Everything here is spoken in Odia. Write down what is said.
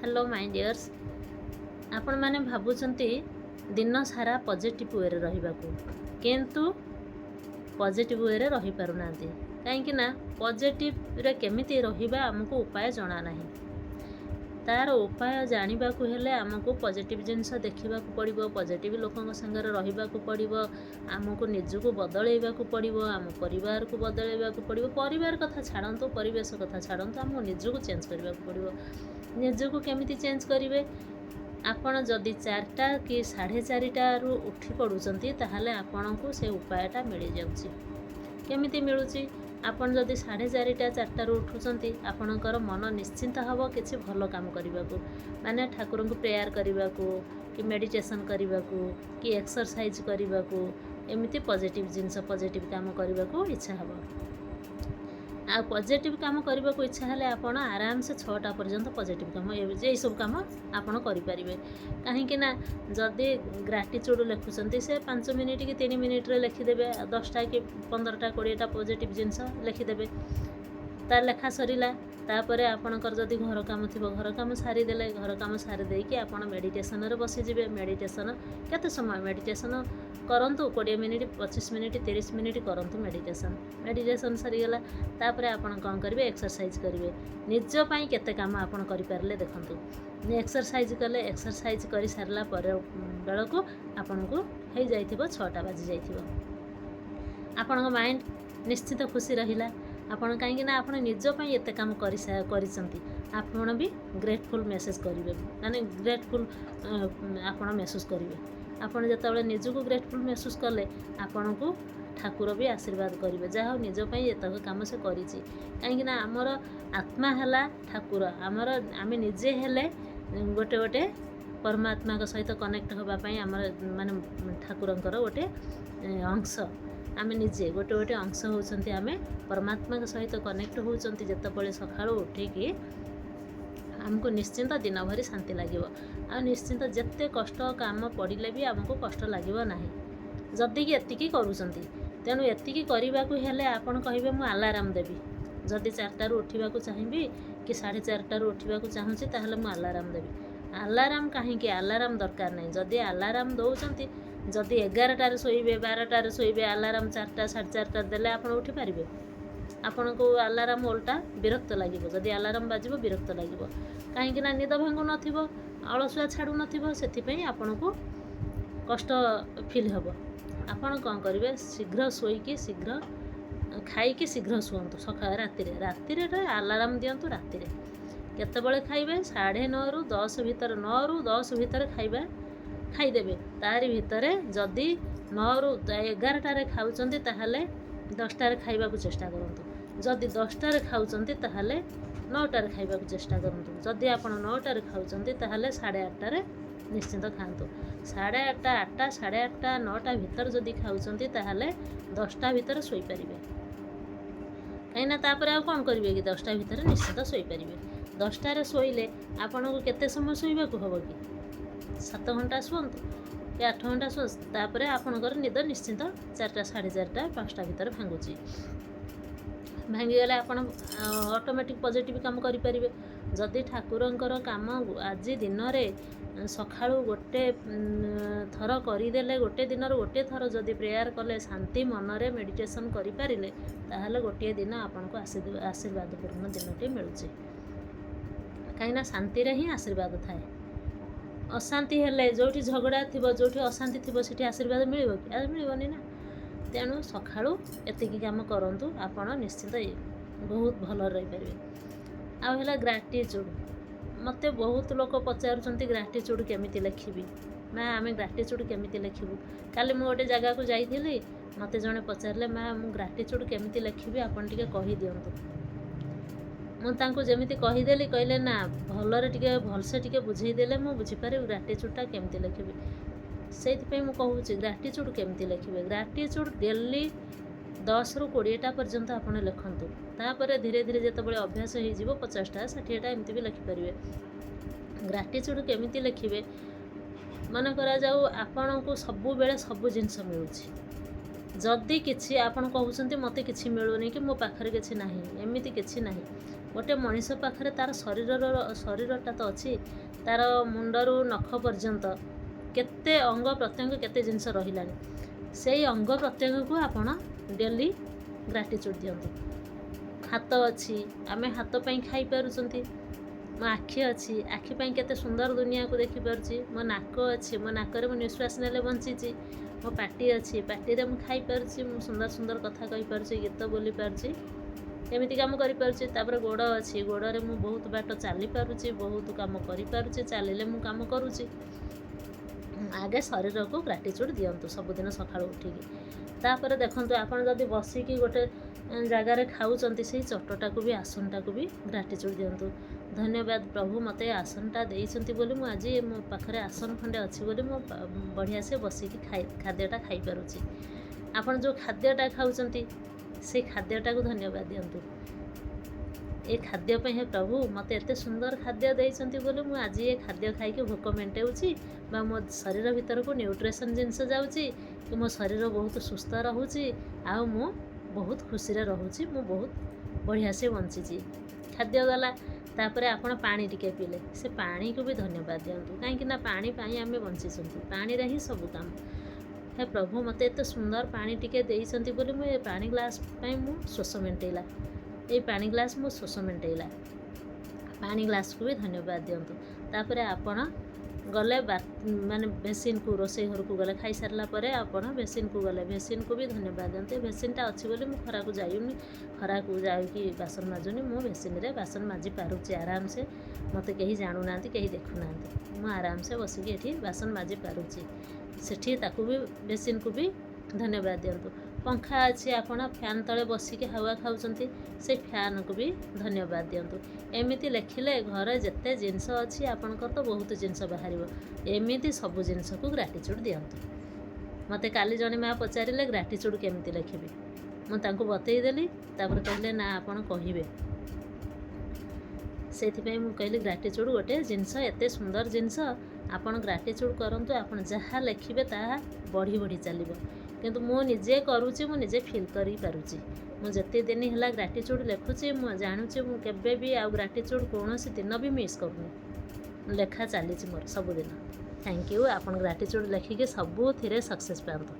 ହ୍ୟାଲୋ ମାଇ ଡିୟର୍ସ, ଆପଣମାନେ ଭାବୁଛନ୍ତି ଦିନ ସାରା ପଜିଟିଭ୍ ୱେରେ ରହିବାକୁ, କିନ୍ତୁ ପଜିଟିଭ୍ ୱେରେ ରହିପାରୁନାହାନ୍ତି। କାହିଁକି ନା ପଜିଟିଭ୍ରେ କେମିତି ରହିବା ଆମକୁ ଉପାୟ ଜଣା ନାହିଁ। ତା'ର ଉପାୟ ଜାଣିବାକୁ ହେଲେ ଆମକୁ ପଜିଟିଭ୍ ଜିନିଷ ଦେଖିବାକୁ ପଡ଼ିବ, ପଜିଟିଭ୍ ଲୋକଙ୍କ ସାଙ୍ଗରେ ରହିବାକୁ ପଡ଼ିବ, ଆମକୁ ନିଜକୁ ବଦଳେଇବାକୁ ପଡ଼ିବ, ଆମ ପରିବାରକୁ ବଦଳେଇବାକୁ ପଡ଼ିବ। ପରିବାର କଥା ଛାଡ଼ନ୍ତୁ, ପରିବେଶ କଥା ଛାଡ଼ନ୍ତୁ, ଆମକୁ ନିଜକୁ ଚେଞ୍ଜ କରିବାକୁ ପଡ଼ିବ। ନିଜକୁ କେମିତି ଚେଞ୍ଜ କରିବେ? ଆପଣ ଯଦି 4ଟା କି 4:30ରୁ ଉଠି ପଡ଼ୁଛନ୍ତି, ତାହେଲେ ଆପଣଙ୍କୁ ସେ ଉପାୟଟା ମିଳିଯାଉଛି। କେମିତି ମିଳୁଛି? ଆପଣ ଯଦି 4:30, 4ଟାରୁ ଉଠୁଛନ୍ତି, ଆପଣଙ୍କର ମନ ନିଶ୍ଚିନ୍ତ ହେବ କିଛି ଭଲ କାମ କରିବାକୁ, ମାନେ ଠାକୁରଙ୍କୁ ପ୍ରେୟାର କରିବାକୁ କି ମେଡ଼ିଟେସନ୍ କରିବାକୁ କି ଏକ୍ସରସାଇଜ୍ କରିବାକୁ, ଏମିତି ପଜିଟିଭ୍ ଜିନିଷ, ପଜିଟିଭ୍ କାମ କରିବାକୁ ଇଚ୍ଛା ହେବ। ଆଉ ପଜିଟିଭ୍ କାମ କରିବାକୁ ଇଚ୍ଛା ହେଲେ ଆପଣ ଆରାମସେ 6ଟା ପର୍ଯ୍ୟନ୍ତ ପଜିଟିଭ୍ କାମ, ଏଇସବୁ କାମ ଆପଣ କରିପାରିବେ। କାହିଁକି ନା ଯଦି ଗ୍ରାଟିଚ୍ୟୁଡ଼୍ ଲେଖୁଛନ୍ତି, ସେ 5 ମିନିଟ୍ କି 3 ମିନିଟ୍ରେ ଲେଖିଦେବେ। 10ଟା କି 15ଟା, 20ଟା ପଜିଟିଭ୍ ଜିନିଷ ଲେଖିଦେବେ। ତାର ଲେଖା ସରିଲା। ତାପରେ ଆପଣଙ୍କର ଯଦି ଘର କାମ ଥିବ, ଘର କାମ ସାରିଦେଲେ। ଘର କାମ ସାରି ଦେଇକି ଆପଣ ମେଡ଼ିଟେସନ୍ରେ ବସିଯିବେ। ମେଡ଼ିଟେସନ୍ କେତେ ସମୟ ମେଡ଼ିଟେସନ୍ କରନ୍ତୁ? 20 ମିନିଟ୍, 25 ମିନିଟ୍, 30 ମିନିଟ୍ କରନ୍ତୁ ମେଡ଼ିଟେସନ୍। ମେଡ଼ିଟେସନ୍ ସରିଗଲା। ତାପରେ ଆପଣ କ'ଣ କରିବେ? ଏକ୍ସରସାଇଜ୍ କରିବେ। ନିଜ ପାଇଁ କେତେ କାମ ଆପଣ କରିପାରିଲେ ଦେଖନ୍ତୁ। ଏକ୍ସରସାଇଜ୍ କଲେ, ଏକ୍ସରସାଇଜ୍ କରିସାରିଲା ପରେ ବେଳକୁ ଆପଣଙ୍କୁ ହେଇଯାଇଥିବ 6ଟା ବାଜି ଯାଇଥିବ। ଆପଣଙ୍କ ମାଇଣ୍ଡ ନିଶ୍ଚିତ ଖୁସି ରହିଲା। ଆପଣ କାହିଁକି ନା ଆପଣ ନିଜ ପାଇଁ ଏତେ କାମ କରିଛନ୍ତି। ଆପଣ ବି ଗ୍ରେଟଫୁଲ୍ ମେସେଜ୍ କରିବେ, ମାନେ ଗ୍ରେଟଫୁଲ୍ ଆପଣ ମେହସୁସ୍ କରିବେ। ଆପଣ ଯେତେବେଳେ ନିଜକୁ ଗ୍ରେଟଫୁଲ୍ ମେହସୁସ୍ କଲେ, ଆପଣଙ୍କୁ ଠାକୁର ବି ଆଶୀର୍ବାଦ କରିବେ, ଯାହା ହଉ ନିଜ ପାଇଁ ଏତକ କାମ ସେ କରିଛି। କାହିଁକି ନା ଆମର ଆତ୍ମା ହେଲା ଠାକୁର ଆମର। ଆମେ ନିଜେ ହେଲେ ଗୋଟେ ଗୋଟେ ପରମାତ୍ମାଙ୍କ ସହିତ କନେକ୍ଟ ହେବା ପାଇଁ ଆମର, ମାନେ ଠାକୁରଙ୍କର ଗୋଟେ ଅଂଶ। ଆମେ ନିଜେ ଗୋଟେ ଗୋଟେ ଅଂଶ ହେଉଛନ୍ତି। ଆମେ ପରମାତ୍ମାଙ୍କ ସହିତ କନେକ୍ଟ ହେଉଛନ୍ତି ଯେତେବେଳେ ସକାଳୁ ଉଠିକି, ଆମକୁ ନିଶ୍ଚିନ୍ତ ଦିନ ଭରି ଶାନ୍ତି ଲାଗିବ। ଆଉ ନିଶ୍ଚିନ୍ତ ଯେତେ କଷ୍ଟ କାମ ପଡ଼ିଲେ ବି ଆମକୁ କଷ୍ଟ ଲାଗିବ ନାହିଁ, ଯଦି କି ଏତିକି କରୁଛନ୍ତି। ତେଣୁ ଏତିକି କରିବାକୁ ହେଲେ ଆପଣ କହିବେ, ମୁଁ ଆଲାରାମ ଦେବି। ଯଦି 4ଟାରୁ ଉଠିବାକୁ ଚାହିଁବି କି 4:30ରୁ ଉଠିବାକୁ ଚାହୁଁଛି, ତାହେଲେ ମୁଁ ଆଲାରାମ ଦେବି। ଆଲାରାମ କାହିଁକି? ଆଲାରାମ ଦରକାର ନାହିଁ। ଯଦି ଆଲାରାମ ଦେଉଛନ୍ତି, ଯଦି 11ଟାରେ ଶୋଇବେ, 12ଟାରେ ଶୋଇବେ, ଆଲାରାମ 4ଟା, 4:30 ଦେଲେ ଆପଣ ଉଠିପାରିବେ? ଆପଣଙ୍କୁ ଆଲାରାମ ଓଲଟା ବିରକ୍ତ ଲାଗିବ। ଯଦି ଆଲାରାମ ବାଜିବ, ବିରକ୍ତ ଲାଗିବ। କାହିଁକି ନା ନିଦ ଭାଙ୍ଗୁ ନଥିବ, ଅଳସୁଆ ଛାଡ଼ୁନଥିବ, ସେଥିପାଇଁ ଆପଣଙ୍କୁ କଷ୍ଟ ଫିଲ୍ ହେବ। ଆପଣ କ'ଣ କରିବେ? ଶୀଘ୍ର ଶୋଇକି, ଶୀଘ୍ର ଖାଇକି ଶୀଘ୍ର ଶୁଅନ୍ତୁ। ସକାଳ ରାତିରେ ରାତିରେ ଆଲାରାମ ଦିଅନ୍ତୁ। ରାତିରେ କେତେବେଳେ ଖାଇବେ? 9:30ରୁ 10 ଭିତରେ, 9ରୁ 10 ଭିତରେ ଖାଇବା ଖାଇଦେବେ। ତାରି ଭିତରେ ଯଦି 9ରୁ 11ଟାରେ ଖାଉଛନ୍ତି, ତାହେଲେ 10ଟାରେ ଖାଇବାକୁ ଚେଷ୍ଟା କରନ୍ତୁ। ଯଦି 10ଟାରେ ଖାଉଛନ୍ତି, ତାହେଲେ 9ଟାରେ ଖାଇବାକୁ ଚେଷ୍ଟା କରନ୍ତୁ। ଯଦି ଆପଣ 9ଟାରେ ଖାଉଛନ୍ତି, ତାହେଲେ 8:30ରେ ନିଶ୍ଚିନ୍ତ ଖାଆନ୍ତୁ। 8:30, 8ଟା, 8:30, 9ଟା ଭିତରେ ଯଦି ଖାଉଛନ୍ତି, ତାହେଲେ 10ଟା ଭିତରେ ଶୋଇପାରିବେ। କାହିଁକିନା ତାପରେ ଆଉ କ'ଣ କରିବେ କି? 10ଟା ଭିତରେ ନିଶ୍ଚିନ୍ତ ଶୋଇପାରିବେ। 10ଟାରେ ଶୋଇଲେ ଆପଣଙ୍କୁ କେତେ ସମୟ ଶୋଇବାକୁ ହେବ କି? 7 ଘଣ୍ଟା ଶୁଅନ୍ତୁ କି 8 ଘଣ୍ଟା ଶୁଅନ୍ତୁ। ତାପରେ ଆପଣଙ୍କର ନିଦ ନିଶ୍ଚିନ୍ତ 4ଟା, 4:30, 5ଟା ଭିତରେ ଭାଙ୍ଗୁଛି। ଭାଙ୍ଗିଗଲେ ଆପଣ ଅଟୋମେଟିକ୍ ପଜିଟିଭ୍ କାମ କରିପାରିବେ। ଯଦି ଠାକୁରଙ୍କର କାମ ଆଜି ଦିନରେ ସକାଳୁ ଗୋଟେ ଥର କରିଦେଲେ, ଗୋଟେ ଦିନରୁ ଗୋଟେ ଥର ଯଦି ପ୍ରେୟାର କଲେ, ଶାନ୍ତି ମନରେ ମେଡ଼ିଟେସନ୍ କରିପାରିଲେ, ତାହେଲେ ଗୋଟିଏ ଦିନ ଆପଣଙ୍କୁ ଆଶୀର୍ବାଦପୂର୍ଣ୍ଣ ଦିନଟି ମିଳୁଛି। କାହିଁକିନା ଶାନ୍ତିରେ ହିଁ ଆଶୀର୍ବାଦ ଥାଏ। ଅଶାନ୍ତି ହେଲେ, ଯେଉଁଠି ଝଗଡ଼ା ଥିବ, ଯେଉଁଠି ଅଶାନ୍ତି ଥିବ, ସେଠି ଆଶୀର୍ବାଦ ମିଳିବ କି? ଆଉ ମିଳିବନି ନା। ତେଣୁ ସକାଳୁ ଏତିକି କାମ କରନ୍ତୁ, ଆପଣ ନିଶ୍ଚିନ୍ତ ବହୁତ ଭଲରେ ରହିପାରିବେ। ଆଉ ହେଲା ଗ୍ରାଟିଚ୍ୟୁଡ଼୍। ମୋତେ ବହୁତ ଲୋକ ପଚାରୁଛନ୍ତି, ଗ୍ରାଟିଚ୍ୟୁଡ଼୍ କେମିତି ଲେଖିବି ମା, ଆମେ ଗ୍ରାଟିଚ୍ୟୁଡ଼୍ କେମିତି ଲେଖିବୁ? କାଲି ମୁଁ ଗୋଟେ ଜାଗାକୁ ଯାଇଥିଲି। ମୋତେ ଜଣେ ପଚାରିଲେ, ମା, ମୁଁ ଗ୍ରାଟିଚ୍ୟୁଡ଼୍ କେମିତି ଲେଖିବି, ଆପଣ ଟିକେ କହିଦିଅନ୍ତୁ। ମୁଁ ତାଙ୍କୁ ଯେମିତି କହିଦେଲି, କହିଲେ, ନା, ଭଲରେ ଟିକେ, ଭଲସେ ଟିକେ ବୁଝେଇଦେଲେ ମୁଁ ବୁଝିପାରିବି ଗ୍ରାଟିଚ୍ୟୁଡ଼୍ଟା କେମିତି ଲେଖିବି। ସେଇଥିପାଇଁ ମୁଁ କହୁଛି ଗ୍ରାଟିଚ୍ୟୁଡ଼୍ କେମିତି ଲେଖିବେ। ଗ୍ରାଟିଚ୍ୟୁଡ଼୍ ଡେଲି 10ରୁ 20ଟା ପର୍ଯ୍ୟନ୍ତ ଆପଣ ଲେଖନ୍ତୁ। ତାପରେ ଧୀରେ ଧୀରେ ଯେତେବେଳେ ଅଭ୍ୟାସ ହେଇଯିବ, 50ଟା, 60ଟା ଏମିତି ବି ଲେଖିପାରିବେ। ଗ୍ରାଟିଚ୍ୟୁଡ଼୍ କେମିତି ଲେଖିବେ? ମନେ କରାଯାଉ ଆପଣଙ୍କୁ ସବୁବେଳେ ସବୁ ଜିନିଷ ମିଳୁଛି। ଯଦି କିଛି ଆପଣ କହୁଛନ୍ତି, ମୋତେ କିଛି ମିଳୁନି କି ମୋ ପାଖରେ କିଛି ନାହିଁ, ଏମିତି କିଛି ନାହିଁ। ଗୋଟେ ମଣିଷ ପାଖରେ ତା'ର ଶରୀରଟା ତ ଅଛି, ତା'ର ମୁଣ୍ଡରୁ ନଖ ପର୍ଯ୍ୟନ୍ତ କେତେ ଅଙ୍ଗ ପ୍ରତ୍ୟଙ୍ଗ, କେତେ ଜିନିଷ ରହିଲାଣି। ସେଇ ଅଙ୍ଗ ପ୍ରତ୍ୟଙ୍ଗକୁ ଆପଣ ଡେଲି ଗ୍ରାଟିଚ୍ୟୁଡ଼୍ ଦିଅନ୍ତୁ। ହାତ ଅଛି, ଆମେ ହାତ ପାଇଁ ଖାଇପାରୁଛନ୍ତି। ମୋ ଆଖି ଅଛି, ଆଖି ପାଇଁ କେତେ ସୁନ୍ଦର ଦୁନିଆକୁ ଦେଖିପାରୁଛି। ମୋ ନାକ ଅଛି, ମୋ ନାକରେ ମୁଁ ନିଶ୍ୱାସ ନେଲେ ବଞ୍ଚିଛି। ମୋ ପାଟି ଅଛି, ପାଟିରେ ମୁଁ ଖାଇପାରୁଛି, ମୁଁ ସୁନ୍ଦର ସୁନ୍ଦର କଥା କହିପାରୁଛି, ଗୀତ ବୋଲିପାରୁଛି, ଏମିତି କାମ କରିପାରୁଛି। ତାପରେ ଗୋଡ଼ ଅଛି, ଗୋଡ଼ରେ ମୁଁ ବହୁତ ବାଟ ଚାଲିପାରୁଛି, ବହୁତ କାମ କରିପାରୁଛି, ଚାଲିଲେ ମୁଁ କାମ କରୁଛି। ଆଗେ ଶରୀରକୁ ଗ୍ରାଟିଚ୍ୟୁଡ଼୍ ଦିଅନ୍ତୁ ସବୁଦିନ ସକାଳୁ ଉଠିକି। ତାପରେ ଦେଖନ୍ତୁ, ଆପଣ ଯଦି ବସିକି ଗୋଟେ ଜାଗାରେ ଖାଉଛନ୍ତି, ସେଇ ଚଟଟାକୁ ବି, ଆସନଟାକୁ ବି ଗ୍ରାଟିଚ୍ୟୁଡ଼୍ ଦିଅନ୍ତୁ। ଧନ୍ୟବାଦ ପ୍ରଭୁ, ମୋତେ ଆସନଟା ଦେଇଛନ୍ତି ବୋଲି ମୁଁ ଆଜି ମୋ ପାଖରେ ଆସନ ଖଣ୍ଡେ ଅଛି ବୋଲି ମୁଁ ବଢ଼ିଆ ସେ ବସିକି ଖାଦ୍ୟଟା ଖାଇପାରୁଛି। ଆପଣ ଯେଉଁ ଖାଦ୍ୟଟା ଖାଉଛନ୍ତି, ସେଇ ଖାଦ୍ୟଟାକୁ ଧନ୍ୟବାଦ ଦିଅନ୍ତୁ। ଏ ଖାଦ୍ୟ ପାଇଁ, ହେ ପ୍ରଭୁ, ମୋତେ ଏତେ ସୁନ୍ଦର ଖାଦ୍ୟ ଦେଇଛନ୍ତି ବୋଲି ମୁଁ ଆଜି ଏ ଖାଦ୍ୟ ଖାଇକି ଭୋକ ମେଣ୍ଟାଉଛି ବା ମୋ ଶରୀର ଭିତରକୁ ନ୍ୟୁଟ୍ରିସନ୍ ଜିନିଷ ଯାଉଛି କି ମୋ ଶରୀର ବହୁତ ସୁସ୍ଥ ରହୁଛି ଆଉ ମୁଁ ବହୁତ ଖୁସିରେ ରହୁଛି, ମୁଁ ବହୁତ ବଢ଼ିଆ ସେ ବଞ୍ଚିଛି। ଖାଦ୍ୟ ଗଲା। ତାପରେ ଆପଣ ପାଣି ଟିକେ ପିଇଲେ, ସେ ପାଣିକୁ ବି ଧନ୍ୟବାଦ ଦିଅନ୍ତୁ। କାହିଁକି ନା ପାଣି ପାଇଁ ଆମେ ବଞ୍ଚିଛନ୍ତି, ପାଣିରେ ହିଁ ସବୁ କାମ। ହେ ପ୍ରଭୁ, ମୋତେ ଏତେ ସୁନ୍ଦର ପାଣି ଟିକେ ଦେଇଛନ୍ତି ବୋଲି ମୁଁ ଏ ପାଣି ଗ୍ଲାସ୍ ପାଇଁ ମୁଁ ଶୋଷ ମେଣ୍ଟେଇଲା, ଏଇ ପାଣି ଗ୍ଲାସ୍ ମୋ ଶୋଷ ମେଣ୍ଟେଇଲା। ପାଣି ଗ୍ଲାସ୍କୁ ବି ଧନ୍ୟବାଦ ଦିଅନ୍ତୁ। ତାପରେ ଆପଣ ଗଲେ ମାନେ ବେସିନ୍କୁ, ରୋଷେଇ ଘରକୁ ଗଲେ, ଖାଇସାରିଲା ପରେ ଆପଣ ବେସିନ୍କୁ ଗଲେ, ବେସିନ୍କୁ ବି ଧନ୍ୟବାଦ ଦିଅନ୍ତୁ। ଏ ବେସିନ୍ଟା ଅଛି ବୋଲି ମୁଁ ଖରାକୁ ଯାଉନି, ଖରାକୁ ଯାଇକି ବାସନ ମାଜୁନି, ମୁଁ ବେସିନ୍ରେ ବାସନ ମାଜି ପାରୁଛି ଆରାମସେ। ମୋତେ କେହି ଜାଣୁନାହାନ୍ତି, କେହି ଦେଖୁନାହାନ୍ତି, ମୁଁ ଆରାମସେ ବସିକି ଏଠି ବାସନ ମାଜି ପାରୁଛି। ସେଠି ତାକୁ ବି, ବେସିନ୍କୁ ବି ଧନ୍ୟବାଦ ଦିଅନ୍ତୁ। ପଙ୍ଖା ଅଛି, ଆପଣ ଫ୍ୟାନ୍ ତଳେ ବସିକି ହାୱା ଖାଉଛନ୍ତି, ସେଇ ଫ୍ୟାନ୍କୁ ବି ଧନ୍ୟବାଦ ଦିଅନ୍ତୁ। ଏମିତି ଲେଖିଲେ ଘରେ ଯେତେ ଜିନିଷ ଅଛି ଆପଣଙ୍କର ତ ବହୁତ ଜିନିଷ ବାହାରିବ। ଏମିତି ସବୁ ଜିନିଷକୁ ଗ୍ରାଟିଚ୍ୟୁଡ଼୍ ଦିଅନ୍ତୁ। ମୋତେ କାଲି ଜଣେ ମା ପଚାରିଲେ, ଗ୍ରାଟିଚ୍ୟୁଡ଼୍ କେମିତି ଲେଖିବି? ମୁଁ ତାଙ୍କୁ ବତେଇଦେଲି। ତାପରେ କହିଲେ, ନା, ଆପଣ କହିବେ। ସେଇଥିପାଇଁ ମୁଁ କହିଲି, ଗ୍ରାଟିଚ୍ୟୁଡ଼୍ ଗୋଟେ ଜିନିଷ, ଏତେ ସୁନ୍ଦର ଜିନିଷ। ଆପଣ ଗ୍ରାଟିଚ୍ୟୁଡ଼୍ କରନ୍ତୁ, ଆପଣ ଯାହା ଲେଖିବେ ତାହା ବଢ଼ି ବଢ଼ି ଚାଲିବ। କିନ୍ତୁ ମୁଁ ନିଜେ କରୁଛି, ମୁଁ ନିଜେ ଫିଲ୍ କରିପାରୁଛି। ମୁଁ ଯେତେ ଦିନ ହେଲା ଗ୍ରାଟିଚ୍ୟୁଡ଼୍ ଲେଖୁଛି, ମୁଁ ଜାଣୁଛି ମୁଁ କେବେ ବି ଆଉ ଗ୍ରାଟିଚ୍ୟୁଡ଼୍ କୌଣସି ଦିନ ବି ମିସ୍ କରୁନି। ଲେଖା ଚାଲିଛି ମୋର ସବୁଦିନ। Thank you. ଆପଣ ଗ୍ରାଟିଚ୍ୟୁଡ଼୍ ଲେଖିକି ସବୁଥିରେ ସକ୍ସେସ୍ ପାଆନ୍ତୁ।